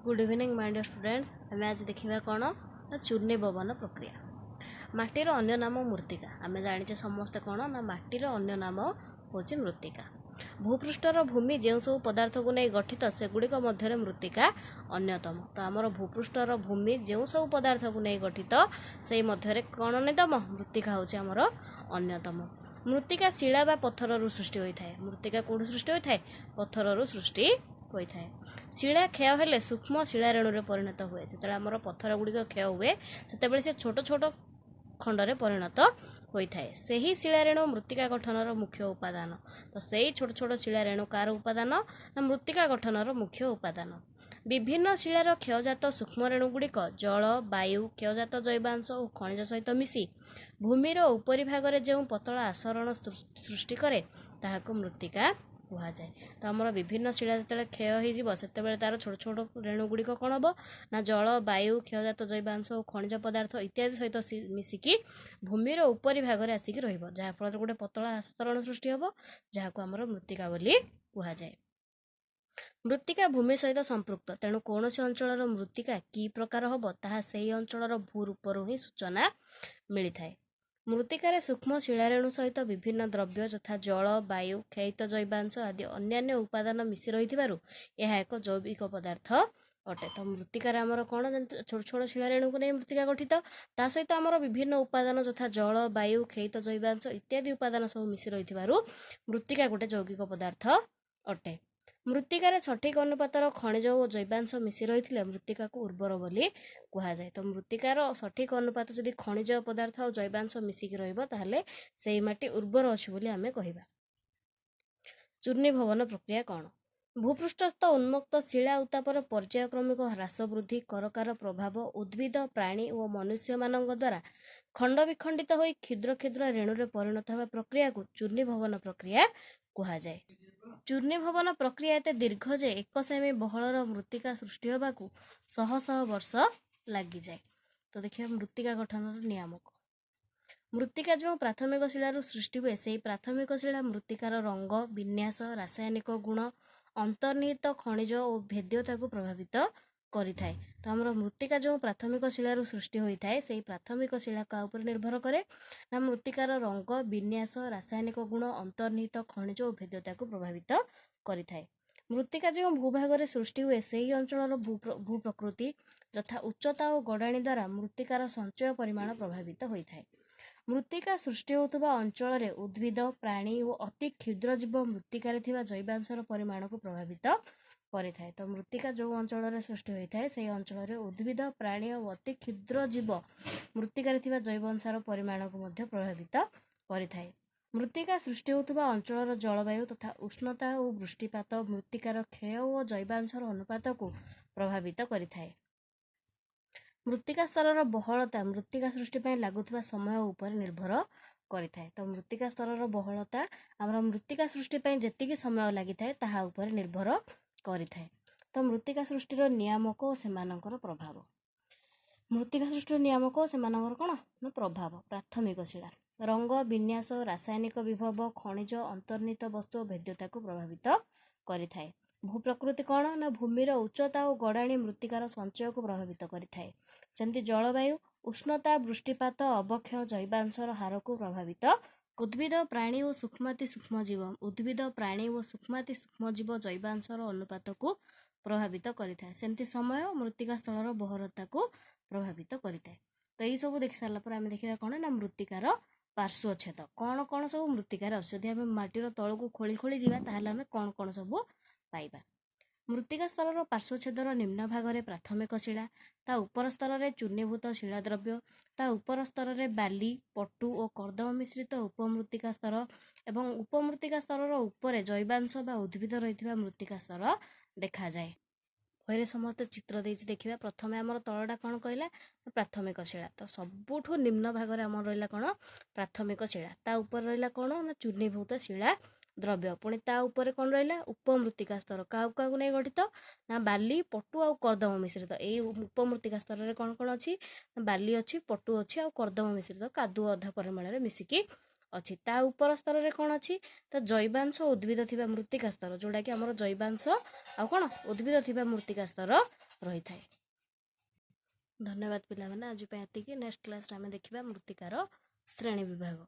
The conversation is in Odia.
Good evening my dear students. ଆମେ ଆଜି ଦେଖିବା କ'ଣ ନା ଚୂର୍ଣ୍ଣୀଭବନ ପ୍ରକ୍ରିୟା। ମାଟିର ଅନ୍ୟ ନାମ ମୃତ୍ତିକା। ଆମେ ଜାଣିଛେ ସମସ୍ତେ କ'ଣ ନା ମାଟିର ଅନ୍ୟ ନାମ ହେଉଛି ମୃତ୍ତିକା। ଭୂପୃଷ୍ଠର ଭୂମି ଯେଉଁ ସବୁ ପଦାର୍ଥକୁ ନେଇ ଗଠିତ, ସେଗୁଡ଼ିକ ମଧ୍ୟରେ ମୃତ୍ତିକା ଅନ୍ୟତମ। ତ ଆମର ଭୂପୃଷ୍ଠର ଭୂମି ଯେଉଁ ସବୁ ପଦାର୍ଥକୁ ନେଇ ଗଠିତ, ସେଇ ମଧ୍ୟରେ କ'ଣ ଅନ୍ୟତମ? ମୃତ୍ତିକା ହେଉଛି ଆମର ଅନ୍ୟତମ। ମୃତ୍ତିକା ଶିଳା ବା ପଥରରୁ ସୃଷ୍ଟି ହୋଇଥାଏ। ମୃତ୍ତିକା କେଉଁଠୁ ସୃଷ୍ଟି ହୋଇଥାଏ? ପଥରରୁ ସୃଷ୍ଟି ହୋଇଥାଏ। ଶିଳା କ୍ଷୟ ହେଲେ ସୂକ୍ଷ୍ମ ଶିଳାରେଣୁରେ ପରିଣତ ହୁଏ। ଯେତେବେଳେ ଆମର ପଥର ଗୁଡ଼ିକ କ୍ଷୟ ହୁଏ, ସେତେବେଳେ ସେ ଛୋଟ ଛୋଟ ଖଣ୍ଡରେ ପରିଣତ ହୋଇଥାଏ। ସେହି ଶିଳାରେଣୁ ମୃତ୍ତିକା ଗଠନର ମୁଖ୍ୟ ଉପାଦାନ। ତ ସେଇ ଛୋଟ ଛୋଟ ଶିଳାରେଣୁ କାହାର ଉପାଦାନ ନା ମୃତ୍ତିକା ଗଠନର ମୁଖ୍ୟ ଉପାଦାନ। ବିଭିନ୍ନ ଶିଳାର କ୍ଷୟଜାତ ସୂକ୍ଷ୍ମ ରେଣୁ ଗୁଡ଼ିକ ଜଳ, ବାୟୁ, କ୍ଷୟଜାତ ଜୈବାଂଶ ଓ ଖଣିଜ ସହିତ ମିଶି ଭୂମିର ଉପରିଭାଗରେ ଯେଉଁ ପତଳା ଆସରଣ ସୃଷ୍ଟି କରେ, ତାହାକୁ ମୃତ୍ତିକା କୁହାଯାଏ। ତ ଆମର ବିଭିନ୍ନ ଶିଳା ଯେତେବେଳେ କ୍ଷୟ ହେଇଯିବ, ସେତେବେଳେ ତାର ଛୋଟ ଛୋଟ ରେଣୁ ଗୁଡ଼ିକ କ'ଣ ହେବ ନା ଜଳ, ବାୟୁ, କ୍ଷୟଜାତ ଜୈବାଂଶ ଓ ଖଣିଜ ପଦାର୍ଥ ଇତ୍ୟାଦି ସହିତ ମିଶିକି ଭୂମିର ଉପରି ଭାଗରେ ଆସିକି ରହିବ, ଯାହାଫଳରେ ଗୋଟେ ପତଳା ଆସ୍ତରଣ ସୃଷ୍ଟି ହେବ, ଯାହାକୁ ଆମର ମୃତ୍ତିକା ବୋଲି କୁହାଯାଏ। ମୃତ୍ତିକା ଭୂମି ସହିତ ସମ୍ପୃକ୍ତ। ତେଣୁ କୌଣସି ଅଞ୍ଚଳର ମୃତ୍ତିକା କି ପ୍ରକାର ହେବ, ତାହା ସେହି ଅଞ୍ଚଳର ଭୂରୂପରୁ ହିଁ ସୂଚନା ମିଳିଥାଏ। ମୃତ୍ତିକାରେ ସୂକ୍ଷ୍ମ ଶିଳାରେଣୁ ସହିତ ବିଭିନ୍ନ ଦ୍ରବ୍ୟ ଯଥା ଜଳ, ବାୟୁ, କ୍ଷୟିତ ଜୈବାଂଶ ଆଦି ଅନ୍ୟାନ୍ୟ ଉପାଦାନ ମିଶି ରହିଥିବାରୁ ଏହା ଏକ ଜୈବିକ ପଦାର୍ଥ ଅଟେ। ତ ମୃତ୍ତିକାରେ ଆମର କ'ଣ ଛୋଟ ଛୋଟ ଶିଳାରେଣୁକୁ ନେଇ ମୃତ୍ତିକା ଗଠିତ, ତା ସହିତ ଆମର ବିଭିନ୍ନ ଉପାଦାନ ଯଥା ଜଳ, ବାୟୁ, କ୍ଷୟିତ ଜୈବାଂଶ ଇତ୍ୟାଦି ଉପାଦାନ ସବୁ ମିଶି ରହିଥିବାରୁ ମୃତ୍ତିକା ଗୋଟେ ଯୌଗିକ ପଦାର୍ଥ ଅଟେ। ମୃତ୍ତିକାରେ ସଠିକ ଅନୁପାତର ଖଣିଜ ଓ ଜୈବାଂଶ ମିଶି ରହିଥିଲେ ମୃତ୍ତିକାକୁ ଉର୍ବର ବୋଲି କୁହାଯାଏ। ତ ମୃତ୍ତିକାର ସଠିକ ଅନୁପାତ ଯଦି ଖଣିଜ ପଦାର୍ଥ ଆଉ ଜୈବାଂଶ ମିଶିକି ରହିବ, ତାହେଲେ ସେଇ ମାଟି ଉର୍ବର ଅଛି ବୋଲି ଆମେ କହିବା। ଚୂର୍ଣ୍ଣୀଭବନ ପ୍ରକ୍ରିୟା କ'ଣ? ଭୂପୃଷ୍ଠସ୍ଥ ଉନ୍ମୁକ୍ତ ଶିଳା ଉତ୍ତାପର ପର୍ଯ୍ୟାୟକ୍ରମିକ ହ୍ରାସ ବୃଦ୍ଧି, କରକାର ପ୍ରଭାବ, ଉଦ୍ଭିଦ, ପ୍ରାଣୀ ଓ ମନୁଷ୍ୟମାନଙ୍କ ଦ୍ୱାରା ଖଣ୍ଡ ବିଖଣ୍ଡିତ ହୋଇ କ୍ଷୁଦ୍ର କ୍ଷୁଦ୍ର ରେଣୁରେ ପରିଣତ ହେବା ପ୍ରକ୍ରିୟାକୁ ଚୂର୍ଣ୍ଣୀଭବନ ପ୍ରକ୍ରିୟା କୁହାଯାଏ। ଚୂର୍ଣ୍ଣୀଭବନ ପ୍ରକ୍ରିୟା ଏତେ ଦୀର୍ଘ ଯେ 1 ସେମି ବହଳର ମୃତ୍ତିକା ସୃଷ୍ଟି ହେବାକୁ ଶହ ଶହ ବର୍ଷ ଲାଗିଯାଏ। ତ ଦେଖିବା ମୃତ୍ତିକା ଗଠନର ନିୟାମକ। ମୃତ୍ତିକା ଯେଉଁ ପ୍ରାଥମିକ ଶିଳାରୁ ସୃଷ୍ଟି ହୁଏ, ସେହି ପ୍ରାଥମିକ ଶିଳା ମୃତ୍ତିକାର ରଙ୍ଗ, ବିନ୍ୟାସ, ରାସାୟନିକ ଗୁଣ, ଅନ୍ତର୍ନିହିତ ଖଣିଜ ଓ ଭେଦ୍ୟତାକୁ ପ୍ରଭାବିତ କରିଥାଏ। ତ ଆମର ମୃତ୍ତିକା ଯେଉଁ ପ୍ରାଥମିକ ଶିଳାରୁ ସୃଷ୍ଟି ହୋଇଥାଏ, ସେହି ପ୍ରାଥମିକ ଶିଳା କାହା ଉପରେ ନିର୍ଭର କରେ ନା ମୃତ୍ତିକାର ରଙ୍ଗ, ବିନ୍ୟାସ, ରାସାୟନିକ ଗୁଣ, ଅନ୍ତର୍ନିହିତ ଖଣିଜ ଓ ଭେଦ୍ୟତାକୁ ପ୍ରଭାବିତ କରିଥାଏ। ମୃତ୍ତିକା ଯେଉଁ ଭୂଭାଗରେ ସୃଷ୍ଟି ହୁଏ, ସେହି ଅଞ୍ଚଳର ଭୂପ୍ରକୃତି ଯଥା ଉଚ୍ଚତା ଓ ଗଡ଼ାଣି ଦ୍ୱାରା ମୃତ୍ତିକାର ସଞ୍ଚୟ ପରିମାଣ ପ୍ରଭାବିତ ହୋଇଥାଏ। ମୃତ୍ତିକା ସୃଷ୍ଟି ହେଉଥିବା ଅଞ୍ଚଳରେ ଉଦ୍ଭିଦ, ପ୍ରାଣୀ ଓ ଅତି କ୍ଷୁଦ୍ର ଜୀବ ମୃତ୍ତିକାରେ ଥିବା ଜୈବାଂଶର ପରିମାଣକୁ ପ୍ରଭାବିତ କରିଥାଏ। ତ ମୃତ୍ତିକା ଯେଉଁ ଅଞ୍ଚଳରେ ସୃଷ୍ଟି ହୋଇଥାଏ, ସେହି ଅଞ୍ଚଳରେ ଉଦ୍ଭିଦ, ପ୍ରାଣୀ ଓ ଅତି କ୍ଷୁଦ୍ର ଜୀବ ମୃତ୍ତିକାରେ ଥିବା ଜୈବାଂଶର ପରିମାଣକୁ ମଧ୍ୟ ପ୍ରଭାବିତ କରିଥାଏ। ମୃତ୍ତିକା ସୃଷ୍ଟି ହେଉଥିବା ଅଞ୍ଚଳର ଜଳବାୟୁ ତଥା ଉଷ୍ଣତା ଓ ବୃଷ୍ଟିପାତ ମୃତ୍ତିକାର କ୍ଷୟ ଓ ଜୈବାଂଶର ଅନୁପାତକୁ ପ୍ରଭାବିତ କରିଥାଏ। ମୃତ୍ତିକା ସ୍ତରର ବହଳତା ମୃତ୍ତିକା ସୃଷ୍ଟି ପାଇଁ ଲାଗୁଥିବା ସମୟ ଉପରେ ନିର୍ଭର କରିଥାଏ। ତ ମୃତ୍ତିକା ସ୍ତରର ବହଳତା ଆମର ମୃତ୍ତିକା ସୃଷ୍ଟି ପାଇଁ ଯେତିକି ସମୟ ଲାଗିଥାଏ, ତାହା ଉପରେ ନିର୍ଭର କରିଥାଏ। ତ ମୃତ୍ତିକା ସୃଷ୍ଟିର ନିୟାମକ ଓ ସେମାନଙ୍କର ପ୍ରଭାବ। ମୃତ୍ତିକା ସୃଷ୍ଟିର ନିୟାମକ ଓ ସେମାନଙ୍କର କ'ଣ ନା ପ୍ରଭାବ। ପ୍ରାଥମିକ ଶିଳା ରଙ୍ଗ, ବିନ୍ୟାସ, ରାସାୟନିକ ବିଭବ, ଖଣିଜ, ଅନ୍ତର୍ନିହିତ ବସ୍ତୁ ଓ ଭେଦ୍ୟତାକୁ ପ୍ରଭାବିତ କରିଥାଏ। ଭୂପ୍ରକୃତି କ'ଣ ନା ଭୂମିର ଉଚ୍ଚତା ଓ ଗଡ଼ାଣି ମୃତ୍ତିକାର ସଞ୍ଚୟକୁ ପ୍ରଭାବିତ କରିଥାଏ। ସେମିତି ଜଳବାୟୁ, ଉଷ୍ଣତା, ବୃଷ୍ଟିପାତ, ଅବକ୍ଷୟ ଜୈବାଂଶର ହାରକୁ ପ୍ରଭାବିତ। ଉଦ୍ଭିଦ, ପ୍ରାଣୀ ଓ ସୂକ୍ଷ୍ମାତି ସୂକ୍ଷ୍ମ ଜୀବ। ଉଦ୍ଭିଦ, ପ୍ରାଣୀ ଓ ସୂକ୍ଷ୍ମାତି ସୂକ୍ଷ୍ମ ଜୀବ ଜୈବାଂଶର ଅନୁପାତକୁ ପ୍ରଭାବିତ କରିଥାଏ। ସେମିତି ସମୟ ମୃତ୍ତିକା ସ୍ଥଳର ବହରତାକୁ ପ୍ରଭାବିତ କରିଥାଏ। ତ ଏଇସବୁ ଦେଖି ସାରିଲା ପରେ ଆମେ ଦେଖିବା କ'ଣ ନା ମୃତ୍ତିକାର ପାର୍ଶ୍ୱଚ୍ଛେଦ। କ'ଣ କ'ଣ ସବୁ ମୃତ୍ତିକାରେ ଅଛି? ଯଦି ଆମେ ମାଟିର ତଳକୁ ଖୋଳି ଖୋଳି ଯିବା, ତାହେଲେ ଆମେ କ'ଣ କ'ଣ ସବୁ ପାଇବା? ମୃତ୍ତିକା ସ୍ତରର ପାର୍ଶ୍ୱଚ୍ଛେଦର ନିମ୍ନ ଭାଗରେ ପ୍ରାଥମିକ ଶିଳା, ତା ଉପର ସ୍ତରରେ ଚୂର୍ଣ୍ଣୀଭୂତ ଶିଳାଦ୍ରବ୍ୟ, ତା ଉପର ସ୍ତରରେ ବାଲି, ପଟୁ ଓ କର୍ଦ୍ଦମ ମିଶ୍ରିତ ଉପମୃତ୍ତିକା ସ୍ତର ଏବଂ ଉପମୃତ୍ତିକା ସ୍ତରର ଉପରେ ଜୈବାଂଶ ବା ଉଦ୍ଭିଦ ରହିଥିବା ମୃତ୍ତିକା ସ୍ତର ଦେଖାଯାଏ। ବହିରେ ସମସ୍ତେ ଚିତ୍ର ଦେଇଛି, ଦେଖିବା। ପ୍ରଥମେ ଆମର ତଳଟା କ'ଣ କହିଲା? ପ୍ରାଥମିକ ଶିଳା। ତ ସବୁଠୁ ନିମ୍ନ ଭାଗରେ ଆମର ରହିଲା କ'ଣ? ପ୍ରାଥମିକ ଶିଳା। ତା ଉପରେ ରହିଲା କ'ଣ ନା ଚୂର୍ଣ୍ଣୀଭୂତ ଶିଳା ଦ୍ରବ୍ୟ। ପୁଣି ତା ଉପରେ କ'ଣ ରହିଲା? ଉପମୃତ୍ତିକା ସ୍ତର। କାହାକୁ କାହାକୁ ନେଇ ଗଠିତ ନା ବାଲି, ପଟୁ ଆଉ କର୍ଦ୍ଦମ ମିଶ୍ରିତ। ଏଇ ଉପମୃତ୍ତିକା ସ୍ତରରେ କ'ଣ କ'ଣ ଅଛି? ବାଲି ଅଛି, ପଟୁ ଅଛି ଆଉ କର୍ଦ୍ଦମ ମିଶ୍ରିତ କାଦୁଅ ଅଧା ପରିମାଣରେ ମିଶିକି ଅଛି। ତା ଉପର ସ୍ତରରେ କ'ଣ ଅଛି? ତ ଜୈବାଂଶ ଉଦ୍ଭିଦ ଥିବା ମୃତ୍ତିକା ସ୍ତର, ଯେଉଁଟାକି ଆମର ଜୈବାଂଶ ଆଉ କ'ଣ ଉଦ୍ଭିଦ ଥିବା ମୃତ୍ତିକା ସ୍ତର ରହିଥାଏ। ଧନ୍ୟବାଦ ପିଲାମାନେ, ଆଜି ପାଇଁ ଏତିକି। ନେକ୍ସଟ କ୍ଲାସରେ ଆମେ ଦେଖିବା ମୃତ୍ତିକାର ଶ୍ରେଣୀ ବିଭାଗ।